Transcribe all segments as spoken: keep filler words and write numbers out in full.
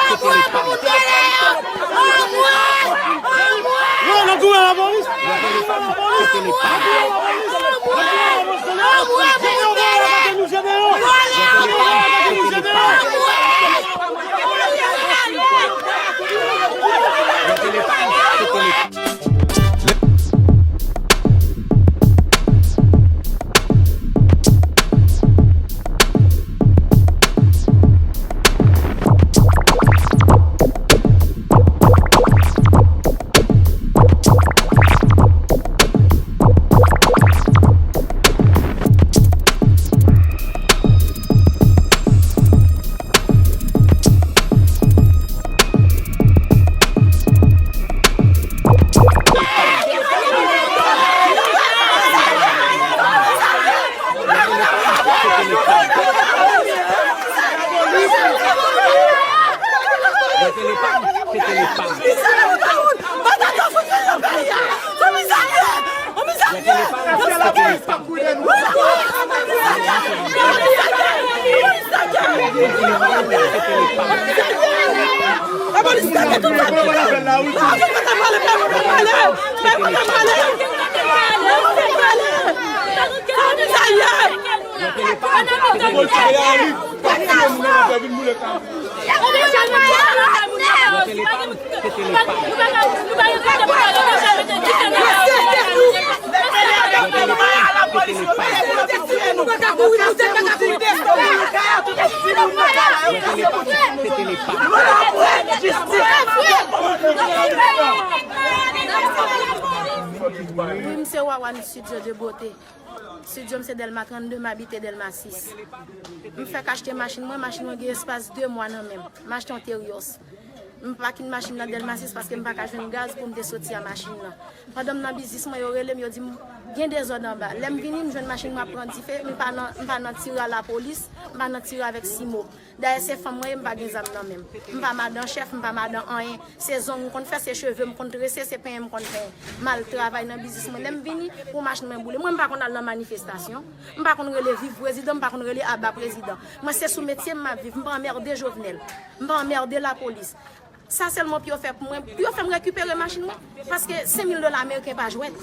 Anmwe! Anmwe! Anmwe! Anmwe! Anmwe! Anmwe! Wi, m se Wawan Studio de Beauté. Studio m se Dèlma trannde, m abite Dèlma sis. M fèk achte machin mwen, machin mwen gen espas de mwa nan men m. M achte yon Terios. M pakin machin nan Dèlma sis paske m pa ka jwenn gaz pou m te soti a machin nan. Pandan m nan biznis mwen, yo rele m, yo di m gen dezòd anba. Lè m vini, m jwenn machin mwen ap pran dife, m pa nan, m pa nan tire a lapolis, m pa nan tire avèk simo. Dayè se fanm mwen ye, m pa gen zam nan men m. M pa madan chèf, m pa madan anyen. Se zong m konn fè, se cheve m konn trese, se penyen m konn penyen. M al travay nan biznis mwen. Lè m vini, pou machin mwen boule. Mwen, m pa konn al nan manifestasyon. M pa konn rele viv prezidan, m pa konn rele aba prezidan. Mwen, se sou metye m m ap viv. M pa anmède Jovenel. M pa anmède lapolis. Sa sèlman pou yo fè pou mwen, pou yo fè m rekipere machin mwen. Paske senk mil dola ameriken pa jwèt.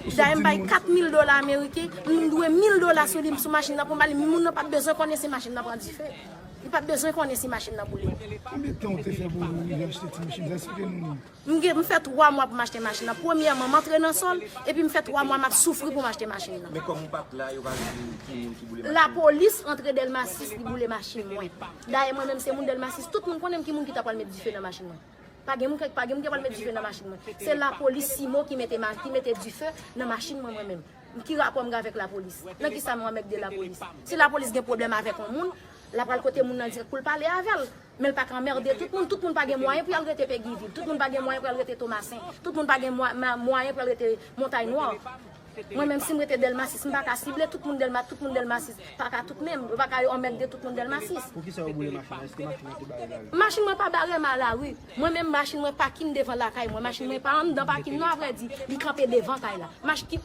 Dayè m bay kat mil dola ameriken, m dwe mil dola sou li, sou machin nan pou m ba li. Moun nan p ap bezwen konnen si machin nan pran dife. Li p ap bezwen konnen si machin nan boule. Konbyen tan ou te fè pou ou rive achte ti machin sa? Eksplike nou li. M gen, m fè twa mwa pou m achte machin nan. Premyèman, m antre nan sòl, epi m fè twa mwa m ap soufri pou m achte machin nan. Men kòm ou pa t la, yo pa di ki moun ki boule machin. Lapolis antre Dèlma sis, li boule machin mwen. Dayè, mwen menm se moun Dèlma sis, tout moun konnen m ki moun ki ta pral met dife nan machin mwen. Pa gen moun ki, pa gen moun ki pral met dife nan machin mwen. Se lapolis simo ki mete ma-, ki mete dife nan machin mwen, mwen menm. Ki rapò m gen avèk lapolis? Nan ki sa m anmède lapolis? Si lapolis gen pwoblèm avèk yon moun, l ap pral kote moun nan dirèk pou l pale avè l. Men l pa ka anmède tout moun. Tout moun pa gen mwayen pou y al rete Pegivil. Tout moun pa gen mwayen pou y al rete Tomasen. Tout moun pa gen mwa-, ma-, mwayen pou y al rete Montay Nwa. Mwen menm, si m rete Dèlma sis, m pa ka sible tout moun Dèlma, tout moun Dèlma sis pa ka tout menm. Yo pa ka yo anmède tout moun Dèlma sis. Poukisa yo boule machin nan? Èske machin nan te bare lari? Machin mwen pa bare ma lari. Mwen menm, machin mwen pakin devan lakay mwen. Machin mwen pa anndan pakin non, avrèdi. Li kanpe devan kay la. Mach-, ki,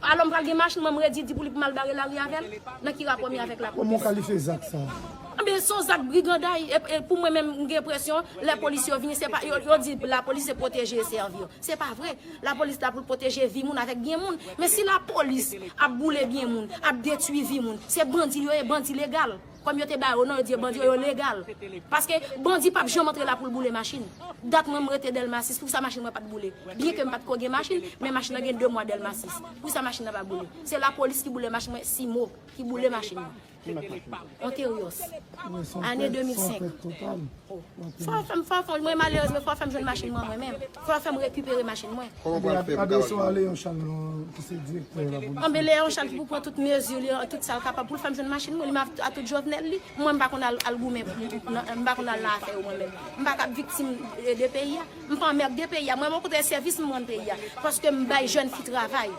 alò m pral gen machin mwen, m redi di pou li pou m al bare lari avè l? Nan ki rapò m ye avèk lapolis? Kòman w kalifye zak sa a? Anben, se yon zak briganday. E, e pou mwen menm, m gen enpresyon, lè polis yo vini, se pa, yo, yo di lapolis se pwoteje e sèvi yo. Se pa vre. Lapolis la pou l pwoteje vi moun avèk byen moun. Men si lapolis ap boule byen moun, ap detwi vi moun, se bandi yo ye, bandi legal. Kòm yo te ba yo non, yo di yo bandi yo, yo legal. Paske bandi p ap janm antre la pou l boule machin. Dat mwen m rete Dèlma sis, poukisa machin mwen pa t boule? Byenke m pa t ko gen machin, men machin nan gen de mwa Dèlma sis. Poukisa machin nan pa boule? Se lapolis ki boule machin mwen, simo ki boule machin mwen. Yon Terios. Ane de mil senk. Fò w fè m, fò w fè m, mwen malerez, men fò w fè m jwenn machin mwen, mwen menm. Fò w fè m rekipere machin mwen. Kòman w pral fè pou w kapab jwenn? Anben, Léon Charles ki pou pran tout mezi li, tout sa l kapab pou l fè m jwenn machin mwen, li m a, a tout Jovenel li. Mwen, m pa konn al, al goumen, m, m, m pa konn al nan afè yo mwen menm. M pa ka viktim, e, de peyi a. M pa anmède peyi a. Mwen, okontrè, sèvis m rann peyi a. Paske m bay jèn fi travay.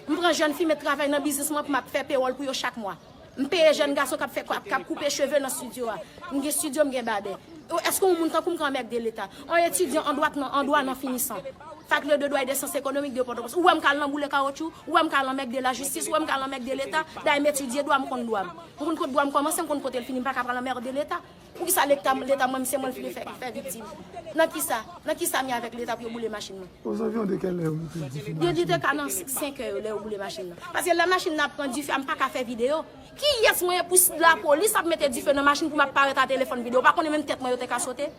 M pran jèn fi, met travay nan biznis mwen pou m ap fè pewòl pou yo chak mwa. M peye jèn gason k ap fè, k ap, k ap koupe cheve nan estidyo a. M gen estidyo, m gen babè. Èske yon moun tankou m ka anmède Leta? Yon etidyan an dwa nan, an dwa nan finisan. Fac le de droit et de sciences économiques de Pòtoprens. Ou wè m k al nan boule kawotchou, ou wè m k al anmègde lajistis, ou wè m k al anmègde Leta. Dayè, m etidye dwa, m konn dwa m. M konn kot dwa m kòmanse, m konn kote l fini, m pa ka pral anmègde Leta. Poukisa Leta, Leta mwen, se mwen l vle fè, fè viktim? Nan kisa? Nan kisa m ye avèk Leta pou yo boule machin mwen? Aux environs de quelle heure vous te dit? Li, li te ka nan senk è lè yo boule machin nan. Paske lè machin nan ap pran dife a, m pa ka fè videyo. Kiyès mwen ye pou s-, lapolis ap mete dife nan machin pou m ap parèt a telefòn videyo? Ou pa konnen menm tèt mwen yo te ka sote?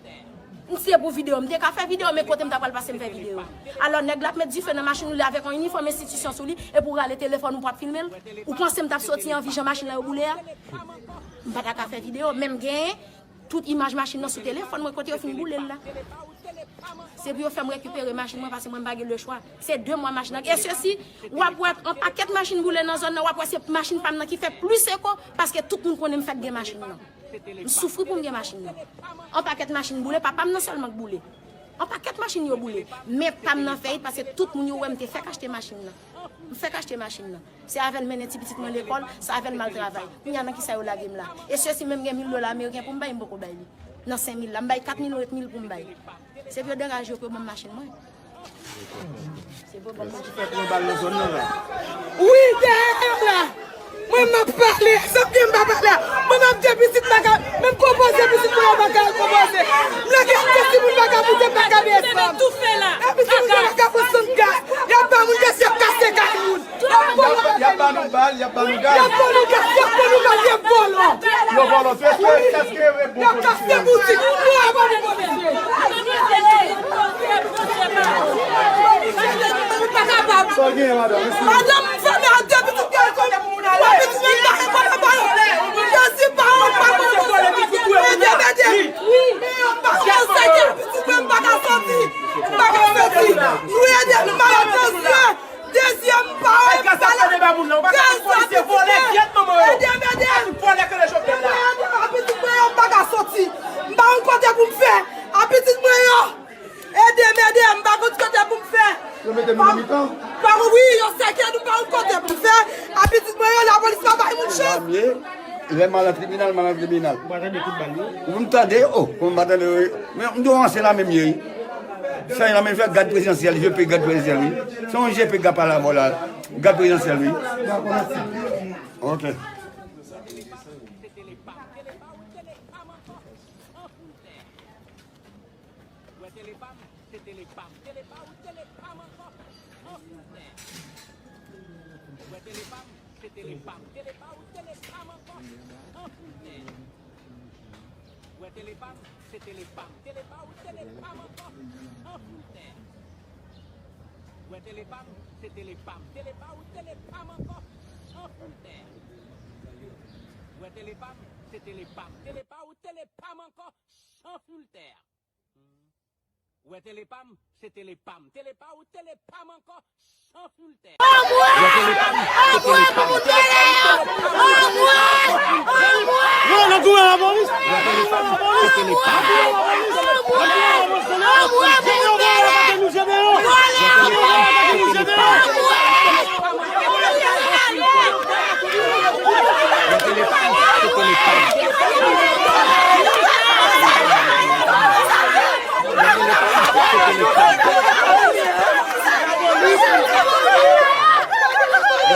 M se pou videyo, m te ka fè videyo, men kote m ta pral pase m fè videyo? Alò, nèg la ap met dife nan machin ou, li avèk yon inifòm enstitisyon sou li, epi w rale telefòn ou pou ap filme l? Ou panse m t ap soti anvi jan machin nan yo boule a? M pa ta ka fè videyo, men m genyen tout imaj machin nan sou telefòn mwen kote yo fin boule l la. Se pou yo fè m rekipere machin mwen, paske mwen m pa gen lechwa. Se de mwa machin nan. E sesi, w ap wè yon pakèt machin boule nan zòn nan, w ap wè se machin pa m nan ki fè plis eko, paske tout moun konnen m fèk gen machin nan. M soufri pou m gen machin nan. Yon pakèt machin boule, pa pa m nan sèlman k boule. Yon pakèt machin yo boule. Men pa m nan fèyit, paske tout moun yo wè m te fèk achte machin nan. M fèk achte machin nan. Se avè l mennen ti pitit mwen lekòl, se avè l m al travay. Kounye a nan kisa yo lage m la? E sesi menm gen mil dola ameriken pou m bay, m poko bay li. Nan senk mil la, m bay kat mil ou et mil pou m bay. Se pou yo degaje yo pou yo ban m machin mwen. Se pou yo ban m machin. Wi, dèyè m la. Mwen m ap pale, sa byen m pa pale a. Mwen m ap di pitit m pa ka, menm konpoze pitit mwen yo pa ka al konpoze. M lage m di timoun pa ka moute, pa ka desann. E pitit mwen yo pa ka pran sant gaz. Y ap ba moun gaz, y ap kase kay moun. Y ap, y ap ba nou bal, y ap ba nou gaz. Y ap ba nou gaz, y ap ba nou bal, y ap vòlò. Yo vòlò, se, se, se, se, yo kase boutik. Yo ap ba nou vòlò. Sa w genyen, madanm? Madanm, m fèmen a de pitit mwen kote. Pitit mwen pa gen kote pa yo. Jezi pa yo, pa yo. Ede m, ede m. Men yo pa konn sa ki pitit mwen, m pa ka soti. M pa ka soti. Nou ede m, m pa yo de zye. Dezyèm pa yo, m pale. Gaz la, se de ba moun nan. Ou pa ka polisye vòlè, gyèt manman yo. Ede m, ede m. Vòlè ke le chofè la. Ede m, pitit mwen yo, m pa ka soti. M pa konn kote pou m fè. A pitit mwen yo. Ede m, ede m, m pa konn kote pou m fè. Yo mete nou nan mitan? Pa, wi, yo sèke nou, m pa konn kote pou m fè. A pitit mwen yo, lapolis pa bay moun chans. Lè m al nan tribinal, m al nan tribinal. Ou pa tande kout bal yo? Ou m tande, oh, kòman m pa tande yo? Men m di w se lame m ye, wi. Fè lame m fè gad prezidansyèl, G P gad prezidansyèl, wi. Se yon G P k ap pale avè w la. Gad prezidansyèl, wi. Ok. Wè tele pa m, se tele pa m, tele pa ou, tele pa m ankò, san filtè. Wè tele pa m, se tele pa m, tele pa ou, tele pa m ankò, san filtè. Wè tele pa m, se tele pa m, tele pa ou, tele pa m ankò, san filtè. Wè tele pa m, se tele pa m, tele pa ou, tele pa m ankò, san filtè. Wè tele pa m, se tele pa m, tele pa ou, tele pa m ankò, san filtè. Wè tele pa m, se tele pa m, tele pa ou, tele pa m ankò, san filtè. Wè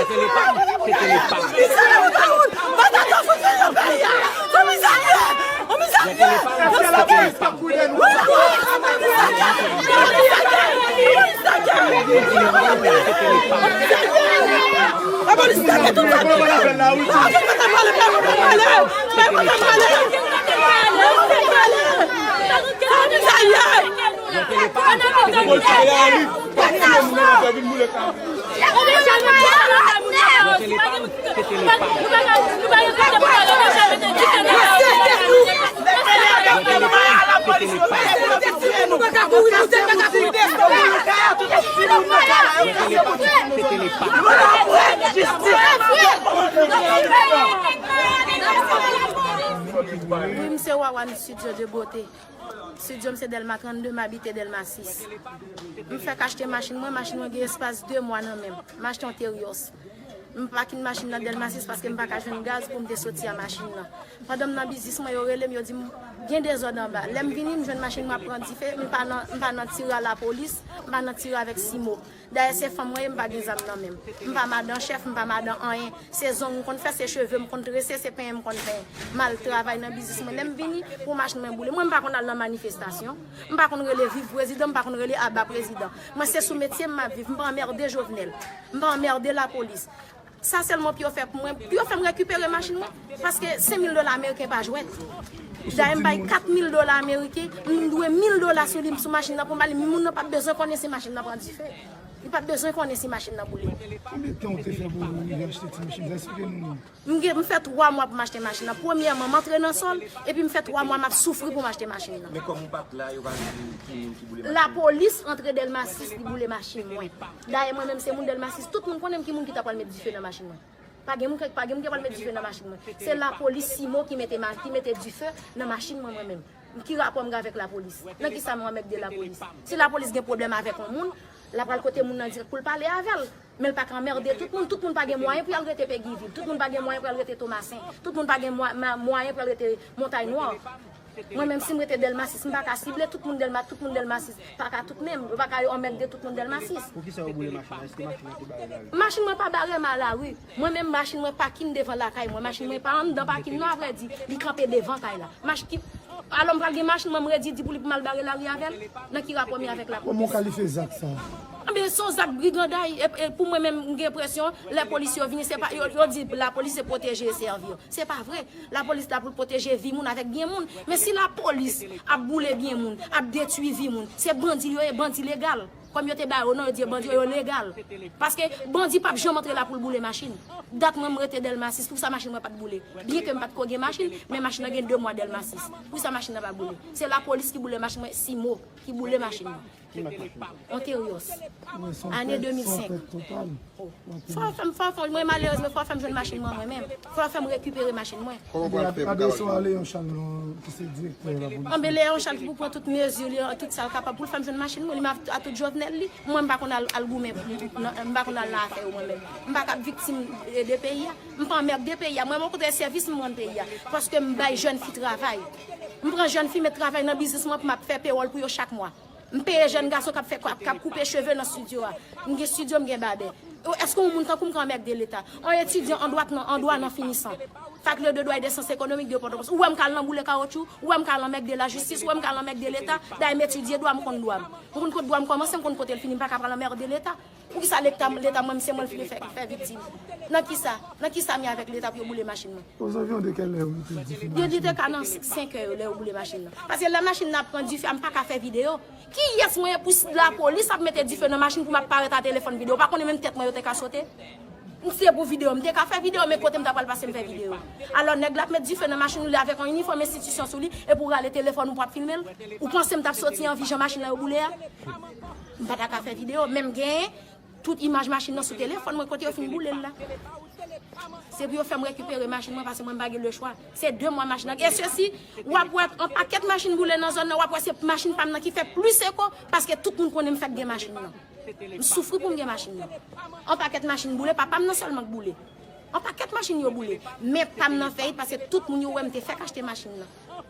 tele pa m, se tele pa m, tele pa ou, tele pa m ankò. Wè tele pa m, se tele pa m. Wi, m se Wawan Studio de Beauté. Studio m se Dèlma trannde, m abite Dèlma sis. M fèk achte machin mwen, machin mwen gen espas de mwa nan men m. M achte yon Terios. M pakin machin nan Dèlma sis paske m pa ka jwenn gaz pou m te soti a machin nan. Pandan m nan biznis mwen, yo rele m, yo di m, Gen dezòd anba. Lè m vini, m jwenn machin mwen ap pran dife, m pa nan, m pa nan tire a lapolis, m pa nan tire avèk simo. Dayè, se fanm mwen ye, m pa gen zam nan men m. M pa madan chèf, m pa madan anyen. Se zong m konn fè, se cheve m konn trese, se penyen m konn penyen. M al travay nan biznis mwen. Lè m vini, pou machin mwen boule. Mwen, m pa konn al nan manifestasyon. M pa konn rele viv prezidan, m pa konn rele aba prezidan. Mwen, se sou metye m ap viv. M pa anmède Jovenel. M pa anmède lapolis. Sa sèlman pou yo fè pou mwen, pou yo fè m rekipere machin mwen. Paske senk mil dola ameriken pa jwèt. Dayè, m bay kat mil dola ameriken, m dwe mil dola sou li, sou machin nan pou m ba li. Moun nan p ap bezwen konnen si machin nan pran dife. Li p ap bezwen konnen si machin nan boule. Konbyen tan ou te fè pou w rive achte ti machin sa? Eksplike nou li. M gen, m fè twa mwa pou m achte machin nan. Premyèman, m antre nan sòl, epi m fè twa mwa m ap soufri pou m achte machin nan. Men kòm ou pa t la, yo pa di ki moun ki boule machin nan? Lapolis antre Dèlma sis, li boule machin mwen. Dayè, mwen menm, se moun Dèlma sis, tout moun konnen m ki moun ki ta pral met dife nan machin mwen. Pa gen moun ki, pa gen moun ki pral met dife nan machin mwen. Se lapolis simo ki mete ma-, ki mete dife nan machin mwen, mwen menm. Ki rapò m gen avèk lapolis? Nan ki sa m anmède lapolis? Si lapolis gen pwoblèm avèk yon moun, l ap pral kote moun nan dirèk pou l pale avè l. Men l pa ka anmède tout moun. Tout moun pa gen mwayen pou y al rete Peguy Ville. Tout moun pa gen mwayen pou y al rete Tomasen. Tout moun pa gen mwa-, ma-, mwayen pou y al rete Montay Nwa. Mwen menm, si m rete Dèlma sis, m pa ka sible tout moun Dèlma, tout moun Dèlma sis pa ka tout menm. Yo pa ka anmède tout moun Dèlma sis. Poukisa yo boule machin nan? Èske machin nan te bare lari? Machin mwen pa bare m a lari. Mwen menm, machin mwen pakin devan lakay mwen. Machin mwen pa anndan pakin non, avrèdi. Li kanpe devan kay la. Mach-, ki, alò m pral gen machin mwen, m redi di pou li pou m al bare lari avè l? Nan ki rapò m ye avèk lapolis? Kòman w kalifye zak sa a? Anben, se yon zak briganday. E, e pou mwen menm, m gen enpresyon, lè polis yo vini, se pa, yo, yo di lapolis se pwoteje e sèvi yo. Se pa vre. Lapolis la pou l pwoteje vi moun avèk byen moun. Men si lapolis ap boule byen moun, ap detwi vi moun, se bandi yo ye, bandi legal. Kòm yo te ba yo non, yo di bandi yo, yo legal. Paske bandi p ap janm antre la pou l boule machin. Dat mwen m rete Dèlma sis, poukisa machin mwen pa t boule? Byenke m pa t ko gen machin, men machin nan gen de mwa Dèlma sis. Poukisa machin nan pa boule? Se lapolis ki boule machin mwen, simo ki boule machin mwen. Ki mak machin nan? Onterios. Ane de mil senk. Fò w fè m, fò w fè m, mwen malerèz, men fò w fè m jwenn machin mwen, mwen menm. Fò w fè m rekipere machin mwen. Kòman w pral fè pou w kapab jwenn? Anben, Léon Charles ki pou pran tout mezi li, tout sa l kapab pou l fè m jwenn machin mwen. Li m a, a tout Jovenel li. Mwen, m pa konn al, al goumen, m, m, m pa konn al nan afè yo, mwen menm. M pa ka viktim, e, de peyi a. M pa anmède peyi a. Mwen, mwen, okontrè, sèvis m rann peyi a. Paske m bay jèn fi travay. M pran jèn fi, met travay nan biznis mwen pou m ap fè pewòl pou yo chak mwa. M peye jèn gason k ap fè, k ap, k ap koupe cheve nan estidyo a. M gen estidyo, m gen babè. Èske yon moun tankou m ka anmède Leta? Yon etidyan an dwa nan, an dwa nan finisan. Fac de droit et des sciences économiques de Pòtoprens. Ou wè m ka al nan boule kawotchou? Ou wè m ka al anmède lajistis? Ou wè m ka al anmède Leta? Dayè, m etidye dwa, m konn dwa m. M konn kot dwa m kòmanse, m konn kote l fini. M pa ka pral anmède Leta. Poukisa Leta, Leta mwen, se mwen l vle fè, fè viktim? Nan kisa? Nan kisa m ye avèk Leta pou yo boule machin mwen? Aux environs de quelle heure ou te di fini? Yo di te ka nan senk è yo lè yo boule machin nan. Paske lè machin nan ap pran dife a, m pa ka fè videyo. Kiyès mwen ye pou s-, lapolis ap mete dife nan machin pou m ap parèt a telefòn videyo? Ou pa konnen menm tèt mwen yo te ka sote? M se pou videyo, m te ka fè videyo, men kote m ta pral pase m fè videyo? Alò, nèg la ap met dife nan machin ou li avèk yon inifòm enstitisyon sou li, epi w rale telefòn ou p ap filme l? Ou panse m t ap soti anvi jan machin nan yo boule a? M pa ta ka fè videyo, men m genyen tout imaj machin nan sou telefòn mwen kote yo fin boule l la. Se pou yo fè m rekipere machin mwen, paske mwen m pa gen lechwa. Se de mwa machin nan. E sesi, w ap wè yon pakèt machin boule nan zòn nan, w ap wè se machin pa m nan ki fè plis eko, paske tout moun konnen m fèk gen machin nan. M soufri pou m gen machin nan. Yon pakèt machin boule, pa pa m nan sèlman k boule. Yon pakèt machin yo boule. Men pa m nan fèyit, paske tout moun yo wè m te fèk achte machin nan.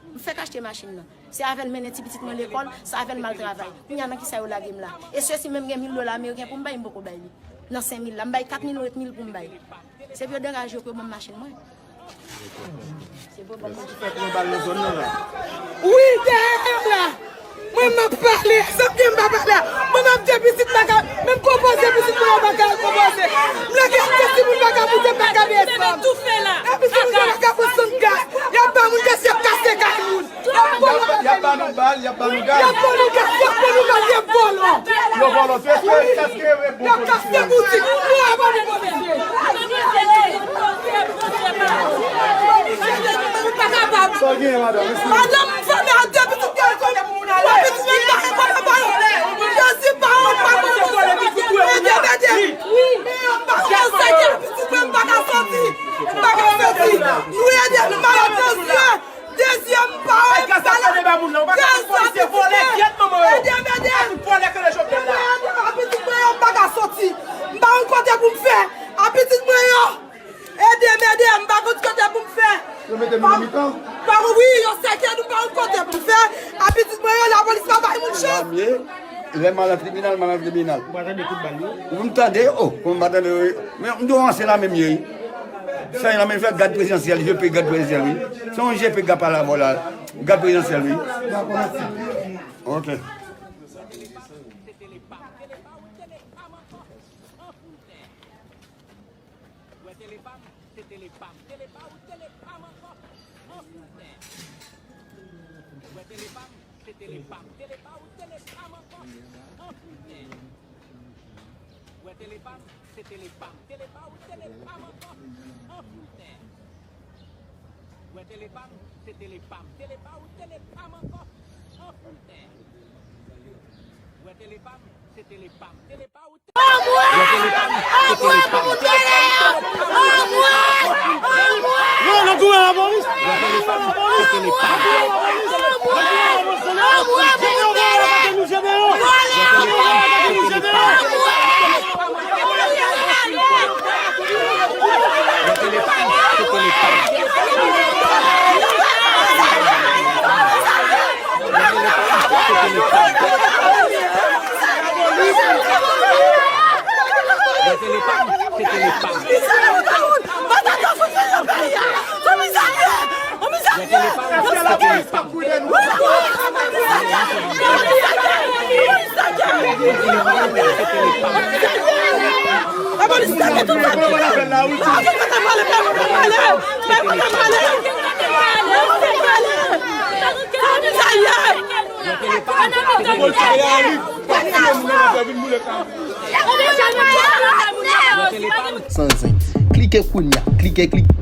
M fèk achte machin nan. Se avè l mennen ti pitit mwen lekòl, se avè l m al travay. Kounye a nan kisa yo lage m la? E sesi menm gen mil dola ameriken pou m bay, m poko bay li. Nan senk mil la, m bay kat mil ou et mil pou m bay. Se pou yo degaje yo pou yo ban m machin mwen. Se pou yo ban m machin. Fèk nan bal nan zòn nan la. Wi, dèyè m la. Mwen m ap pale, sa byen m pa pale a. Mwen m ap de pitit m pa ka, menm konpoze pitit mwen yo pa ka konpoze. M lage m de timoun pa ka moute, pa ka desann. E pitit mwen pa ka pran sann gaz. Y ap ba moun gaz, y ap kase kay moun. Y ap ba nou bal, y ap ba nou gaz. Y ap ba nou gaz, y ap ba nou gaz, y ap vòlò. Yo vòlò, se, se, se, se, y ap kase boutik. Nou a ba nou boutik. Sa w genyen, madanm? Madanm, m fanm ak de pitit, gade kote pou moun ale. Pitit mwen pa gen kote pa yo. Jezi pa yo, pa yo. Ede, ede. Men yo pa konn sa ki pitit mwen pa ka soti. M pa ka soti. Nou ede nou, madanm, de zye. De zye m pa wè. Ay, gaz ap pale ba moun nan. Ou pa ka pou polisye vòlè, gyèt manman yo. Ede m, ede m. Vòlè ke le Jovenel la. Ede m, a pitit mwen yo, m pa ka soti. M pa konn kote pou m fè. A pitit mwen yo. Ede m, ede m, m pa konn kote pou m fè. Yo mete nou nan mitan? Pa, wi, yo sèke nou, m pa konn M ye, lè m al nan tribinal, m al nan tribinal. Ou pa tande kout bal yo? Ou m tande, oh, kon m pa tande yo. Men m di w anse lame m ye, wi. Sa lame m fè gad prezidansyèl, je pe gad prezidansyèl, wi. Se yon je pe gad pa la vòla. Gad prezidansyèl, wi. Ok. Wè tele pa m, se tele pa m, tele pa ou, tele pa m ankò. Anfoutè. Wè tele pa m, se tele pa m, tele pa ou, tele pa m ankò. Anfoutè. Wè tele pa m, se tele pa m, tele pa ou, tele pa m ankò. Anfoutè. Wè tele pa m, se tele pa m, tele pa ou, tele pa m ankò. Anfoutè. Wè tele pa m, se tele pa m, tele pa ou, tele pa m ankò. Anmwey! Anmwey! Anmwey! Anmwey! Anmwey! Anmwey! Anmwey! Anmwey! Anmwey! San zen. Klike kounya. Klike, klike.